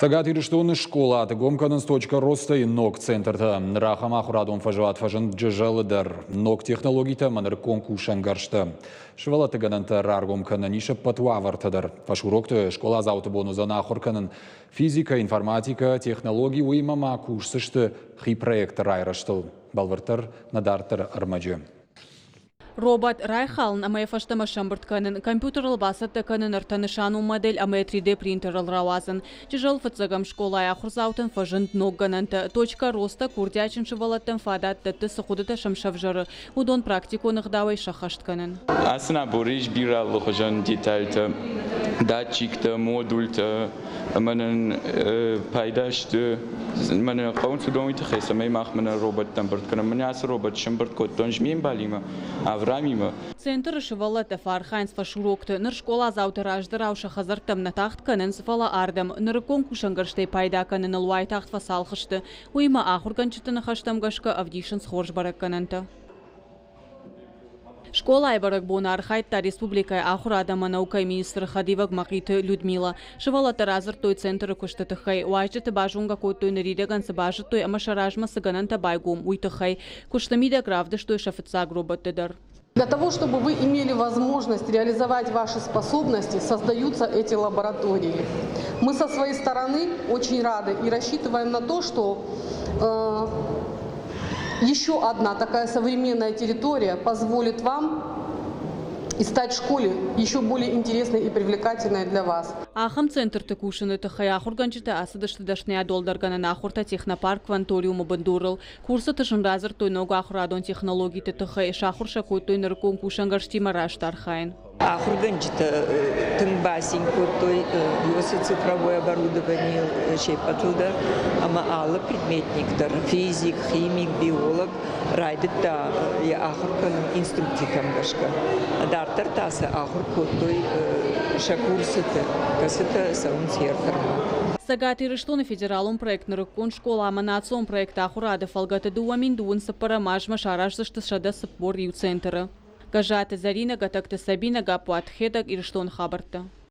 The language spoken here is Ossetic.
Цӕгат Ирыстоны скъолаты гом кӕнынц «Точка роста»-йы ног центртӕ. Ныр ахӕм ахуырадон фӕзуат фӕзынд Джызӕлы дӕр. Ног технологитӕ ӕмӕ нырыккон кусӕнгӕрзтӕ. Сывӕллӕтты гӕнӕнтӕ раргом кӕнӕн ис ӕппӕт уавӕртӕ дӕр. Фӕсурокты скъоладзауты бон уыдзӕн ахуыр кӕнын физикӕ, информатикӕ, технологи, уыимӕ ма кусдзысты хи проекты райрӕзтыл. Бӕлвырддӕр нӕ дарддӕры ӕрмӕджы. Робот райхалын ӕмӕ йӕ фӕстӕмӕ сӕмбырд кӕнын, компьютерыл бацӕттӕ кӕнын ӕртӕнысанон модель ӕмӕ йӕ 3D-принтерыл рауадзын. Чызджы фыццӕгӕм скъолайы ахуырдзаутӕн фӕзынд ног гӕнӕнтӕ. «Точка роста» курдиатджын сывӕллӕттӕн фадат дӕтты, цы хъуыдытӕ сӕм сӕвзӕры, уыдон практикон ӕгъдауӕй сӕххӕст кӕнын. Ацы наборы ис бирӕ алыхуызон детальтӕ, датчиктӕ, модультӕ ӕмӕ нын пайда сты, мӕнӕ хъӕуынц уыдон уый тыххӕй, цӕмӕй мах мӕнӕ роботтӕ ӕмбырд кӕнӕм. Мӕнӕ ацы робот сӕмбырд кодтон ме мбалимӕ, Аврамимӕ. Центры сывӕллӕттӕ фӕархайынц фӕсурокты. Ныр скъоладзаутӕ раздӕрау сӕ хӕдзӕрттӕм нӕ тагъд кӕнынц, фӕлӕ ардӕм. Нырыккон кусӕнгӕрзтӕй пайда кӕныныл уайтагъд фӕцалх сты. Уыимӕ ахуыргӕнджыты ныхӕстӕм гӕсгӕ ӕвдисынц хорз бӕрӕггӕнӕнтӕ. Скъолайы бӕрӕгбоны архайдта республикӕйы ахуырад ӕмӕ наукӕйы министры хӕдивӕг Мӕхъиты Людмила. Сывӕллӕттӕ радзырдтой центры куысты тыххӕй. Уазджыты базонгӕ кодтой, ныридӕгӕн цы базыдтой ӕмӕ сӕ размӕ цы гӕнӕнтӕ байгом, уый тыххӕй. Куысты мидӕг равдыстой сӕ фыццаг роботты дӕр. Для того, чтобы вы имели возможность реализовать ваши способности, создаются эти лаборатории. Мы со своей стороны очень рады и рассчитываем на то, что еще одна такая современная территория позволит вам и стать в школе еще более интересной и привлекательной для вас. Ахӕм центрты кусыны тыххӕй ахуыргӕнджытӕ ацыдысты дӕсныйадуӕлдӕргӕнӕн ахуыртӕ технопарк «Кванториум»-ы бындурыл. Курсыты сын радзырдтой ног ахуырадон технологиты тыххӕй, сахуыр сӕ кодтой нырыккон кусӕнгӕрзтимӕ раст архайын. Ахуыргӕнджытӕ тынг бацин кодтой уыцы цифровой оборудованийыл се ппӕтыл дӕр ӕмӕ алы предметник дӕр физик, химик, биолог райдыдта йӕ ахуыр кӕнын инструкцитӕм гӕсгӕ. Дарддӕр та сӕ ахуыр кодтой сӕ курсыты, кӕцытӕ цӕуынц ӕртӕрмӕ. Цӕгат Ирыстоны федералон проект «Нырыккон скъола» ӕмӕ национ проект «Ахуырады» фӕлгӕты 2024 азмӕ сараздзысты 141 центры. Гӕззаты Зӕринӕ, Гӕтӕгты Сабинӕ, Гаппуаты Хетӕг, Ирыстоны хабӕрттӕ.